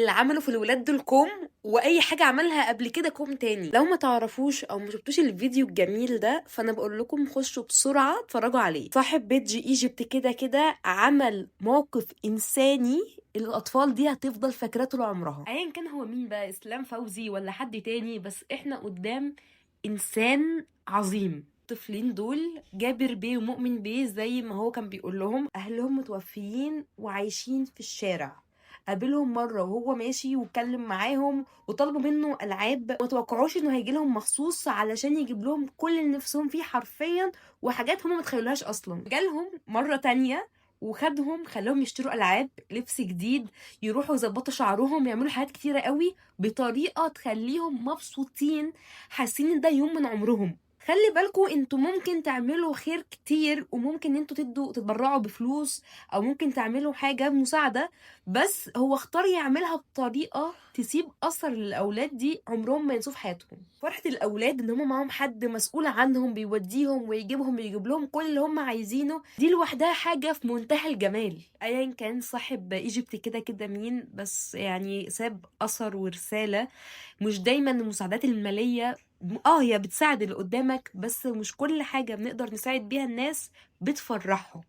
اللي عمله في الولاد دول كوم، واي حاجة عملها قبل كده كوم تاني. لو ما تعرفوش او ما شفتوش الفيديو الجميل ده فانا بقول لكم خشوا بسرعة اتفرجوا عليه. صاحب page Egypt كده كده عمل موقف انساني الاطفال دي هتفضل فاكراه طول عمرها، ايا كان هو مين بقى، اسلام فوزي ولا حد تاني، بس احنا قدام انسان عظيم. الطفلين دول جابر بيه ومؤمن بيه زي ما هو كان بيقول لهم، اهلهم متوفيين وعايشين في الشارع. قابلهم مرة وهو ماشي واتكلم معاهم وطلبوا منه ألعاب، ما توقعوش انه هيجي لهم مخصوص علشان يجيب لهم كل اللي نفسهم فيه حرفيا، وحاجات هم ما تخيلوهاش اصلا. جالهم مرة تانية وخدهم، خلاهم يشتروا العاب، لبس جديد، يروحوا يظبطوا شعرهم، يعملوا حاجات كتيرة قوي بطريقة تخليهم مبسوطين، حاسين ان ده يوم من عمرهم. خلي بالكم انتوا ممكن تعملوا خير كتير، وممكن انتوا تدوا تتبرعوا بفلوس، او ممكن تعملوا حاجة مساعدة، بس هو اختار يعملها بطريقة تسيب اثر للاولاد دي عمرهم ما ينسوه في حياتهم. فرحه الاولاد ان هم معاهم حد مسؤول عنهم، بيوديهم ويجيبهم ويجيب لهم كل اللي هم عايزينه، دي لوحدها حاجة في منتهى الجمال. ايا كان صاحب Egypt كده كده مين، بس يعني ساب اثر ورسالة. مش دايما المساعدات المالية هي بتساعد اللي قدامك، بس مش كل حاجة بنقدر نساعد بيها الناس بتفرحهم.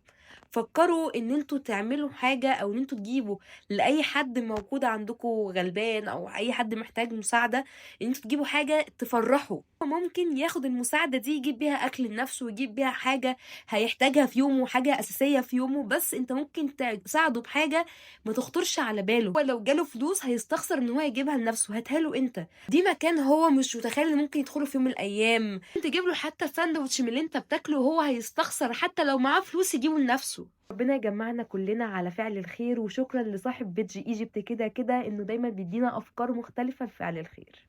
فكروا ان انتوا تعملوا حاجة، او ان انتوا تجيبوا لأي حد موجود عندكم غلبان او اي حد محتاج مساعدة، ان انتوا تجيبوا حاجة تفرحه. ممكن ياخد المساعدة دي يجيب بيها اكل لنفسه، ويجيب بيها حاجة هيحتاجها في يومه، حاجة اساسية في يومه، بس انت ممكن تساعده بحاجة ما تخطرش على باله. هو لو جاله فلوس هيستخسر ان هو يجيبها لنفسه، هاتها له انت. دي مكان هو مش متخيل ان ممكن يدخله في يوم من الايام. تجيب له حتى ساندوتش من اللي انت بتاكله وهو هيستخسر حتى لو معاه فلوس يجيبه لنفسه. ربنا يجمعنا كلنا على فعل الخير، وشكرا لصاحب page Egypt كده كده انه دايما بيدينا افكار مختلفة لفعل الخير.